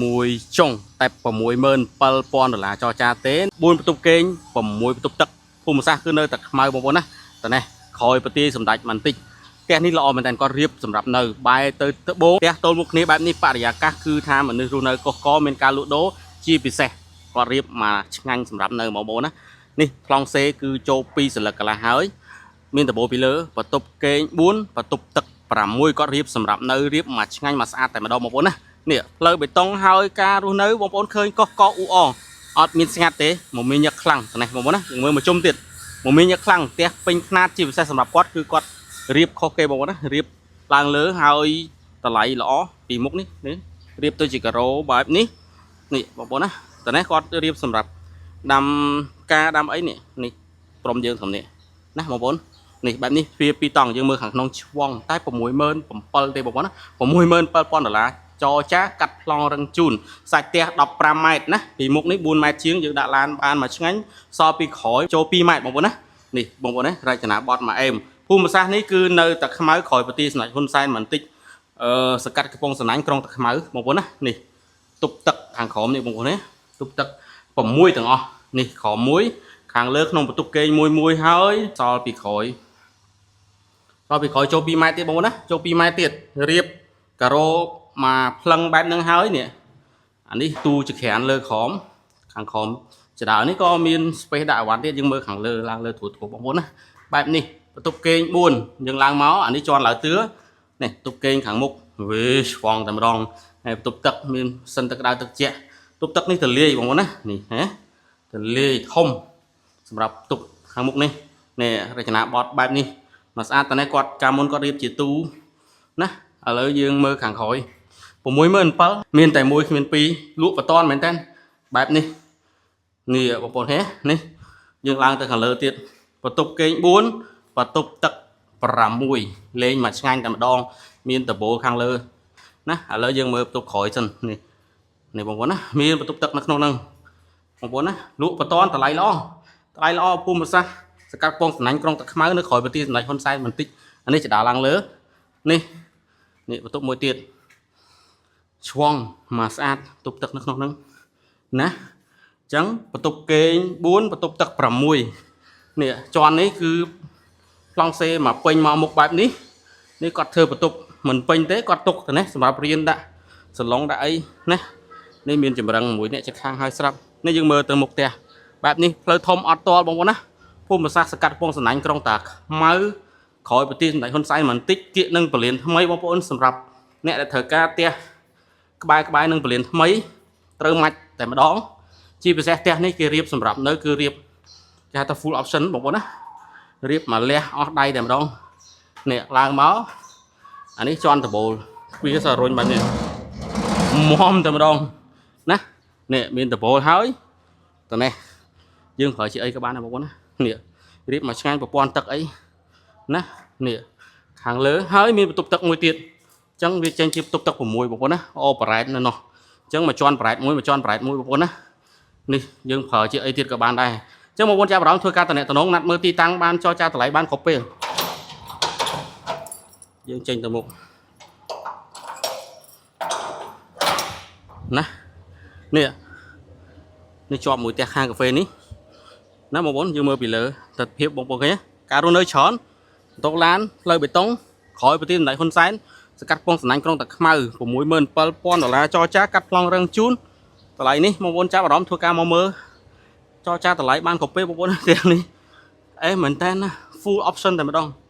មួយចុងតែ67000ដុល្លារចរចាទេ4បន្ទប់គេង6បន្ទប់ទឹកភូមិសាស្ត្រគឺនៅតែខ្មៅបងប្អូនណាតើនេះក្រោយប្រទាយសម្ដេចបន្តិចផ្ទះនេះល្អមែនតើគាត់រៀបសម្រាប់នៅបែរទៅត្បូងផ្ទះទល់មុខគ្នាបែបនេះបរិយាកាសគឺថាមនុស្សរស់នៅកុះកមានការលក់ដូរជាពិសេសគាត់រៀបមកឆ្ងាញ់សម្រាប់នៅបងប្អូនណានេះប្លង់សេគឺចូល2សន្លឹកកន្លះហើយ មានដបូលពីលើបន្ទប់គេង4បន្ទប់ទឹក6គាត់រៀបសម្រាប់នៅរៀបមកឆ្ងាញ់មកស្អាតតែម្ដងបងប្អូនណានេះផ្លូវបេតុងហើយការរស់នៅបងប្អូនឃើញកោះកអ៊ូអអត់មានស្ងាត់ទេមមាញឹកខ្លាំងនេះបងប្អូនណាយើងមើលមកជុំទៀតមមាញឹកខ្លាំងផ្ទះពេញខ្នាតជាពិសេសសម្រាប់គាត់គឺគាត់រៀបខុសគេបងប្អូនណារៀបឡើងលើហើយតម្លៃល្អពីមុខនេះនេះរៀបទៅជាការ៉ូបែបនេះនេះបងប្អូនណាតើនេះគាត់រៀបសម្រាប់ដាំការដាំអីនេះនេះក្រុមយើងត្រឹមនេះណាបងប្អូន នេះបែបនេះទ្វារពីរតង់យើងមើលខាងក្នុងឆ្វង់តែ67000ទេបងប្អូនណា67000ដុល្លារចរចាកាត់ប្លង់រឹងជូនសាច់ផ្ទះ15ម៉ែត្រណាពីមុខនេះ4ម៉ែត្រជាងយើងដាក់ឡានបានមួយឆ្ងាញ់សល់ពីក្រោយចូល2ម៉ែត្របងប្អូនណានេះបងប្អូនណារចនាបថមួយអេមភូមិសាស្ត្រនេះគឺនៅតែខ្មៅក្រោយប្រទីសម្ដេចហ៊ុនសែនបន្តិចអឺសកាត់កំពង់សណាញ់ក្រុងតាខ្មៅបងប្អូនណានេះទប់ទឹកខាងក្រោមនេះបងប្អូនណាទប់ទឹក6ទាំងអស់នេះក្រោមមួយខាងលើក្នុងបន្ទប់គេងមួយមួយហើយសល់ពីក្រោយ ដល់ពីក្រោយចូល2ម៉ែត្រទៀតបងប្អូនណាចូល2ម៉ែត្រទៀតរៀបការ៉ូមកផ្លឹងបែបហ្នឹងហើយនេះអានេះទូចក្រានលើក្រោមខាងក្រោមចដើនេះក៏មាន space ដាក់អវ៉ាន់ទៀតយើងមើលខាងលើឡើងលើត្រួតត្រួតបងប្អូនណាបែបនេះបន្ទប់គេង4យើងឡើងមកអានេះជន់ឡើងទឿនេះបន្ទប់គេងខាងមុខវេឆ្វងតែម្ដងហើយបន្ទប់ទឹកមានសិនទឹកក្តៅទឹកត្រជាក់បន្ទប់ទឹកនេះទលាយបងប្អូនណានេះហ៎ទលាយធំសម្រាប់បន្ទប់ខាងមុខនេះនេះរចនាបថបែបនេះ មកស្អាតតនេះគាត់កាលមុនគាត់រៀបជាទូណាឥឡូវយើងមើលខាងក្រោយ67000មានតែមួយគ្មានពីរលក់បតនមែនតើបែបនេះនេះបងប្អូនហេនេះយើងឡើងទៅខាងលើទៀតបន្ទប់គេង4បន្ទប់ទឹក6លេងមកឆ្ងាញ់តែម្ដង មានដបូលខាងលើណាឥឡូវយើងមើលបន្ទប់ក្រោយសិននេះនេះបងប្អូនណាមានបន្ទប់ទឹកនៅក្នុងហ្នឹងបងប្អូនណាលក់បតនតម្លៃល្អតម្លៃល្អភូមិសាស្ត្រសកាត់ពងសំណាញ់ក្រុងតាខ្មៅនៅក្រោយប្រទេសសម្ដេចហ៊ុនសែនបន្តិចអានេះចដាឡើងលើនេះនេះបន្ទប់មួយទៀតឆ្វង់មកស្អាតបន្ទប់ទឹកនៅក្នុងហ្នឹងណាអញ្ចឹងបន្ទប់គេង4បន្ទប់ទឹក6នេះជាន់នេះគឺប្លង់សេមកពេញមកមុខបែបនេះនេះគាត់ធ្វើបន្ទប់មិនពេញទេគាត់ទុកទៅនេះសម្រាប់រៀនដាក់សឡុងដាក់អីណានេះមានចម្រឹងមួយអ្នកជិតខាងហើយស្រាប់នេះយើងមើលទៅមុខផ្ទះបែបនេះផ្លូវធំអត់តល់បងប្អូនណាភូមិសាស្ត្រសកាត់ពងសំណាញ់ក្រុងតាខ្មៅក្រោយប្រទេសសម្ដេចហ៊ុនសែនបន្តិចគៀកនឹងពលានថ្មីបងប្អូនសម្រាប់អ្នកដែលត្រូវការផ្ទះក្បែរក្បែរនឹងពលានថ្មីត្រូវម៉ាច់តែម្ដងជាពិសេសផ្ទះនេះគេរៀបសម្រាប់នៅគឺរៀបគេហៅថា full option បងប្អូនណារៀបមកលះអស់ដៃតែម្ដងនេះឡើងមកអានេះជន់ដបូលវាសរុញបែបនេះមមតែម្ដងណានេះមានដបូលហើយតនេះយើងប្រើជាអីក៏បានដែរបងប្អូនណានេះរៀបមកឆ្ងាញ់ប្រព័ន្ធទឹកអីណានេះខាងលើហើយមានបន្ទប់ទឹកមួយទៀតអញ្ចឹងវាចេញជាបន្ទប់ទឹក6បងប្អូនណាអូប្រ៉ែតនៅនោះអញ្ចឹងមួយជាន់ប្រ៉ែតមួយមួយជាន់ប្រ៉ែតមួយបងប្អូនណានេះយើងប្រើជាអីទៀតក៏បានដែរអញ្ចឹងបងប្អូនចាប់អារម្មណ៍ធ្វើការតំណតំណងណាត់មើលទីតាំងបានចរចាតម្លៃបានគ្រប់ពេលយើងចេញទៅមុខណានេះនេះជាប់មួយផ្ទះខាងកាហ្វេនេះណាបងប្អូនយើងមើលពីលើទស្សនភាពបងប្អូនឃើញទេការរស់នៅច្រើនបន្ទកឡានផ្លូវបេតុងក្រោយប្រទេសសម្ដេចហ៊ុនសែនសកាត់ពងសំណាញ់ក្រុងតាខ្មៅ67000ដុល្លារចរចាកាត់ប្លង់រឹងជូនតម្លៃនេះបងប្អូនចាប់អារម្មណ៍ធ្វើការមកមើលចរចាតម្លៃបានគ្រប់ពេលបងប្អូនផ្ទះនេះអេមែនតើណា full option តែម្ដង។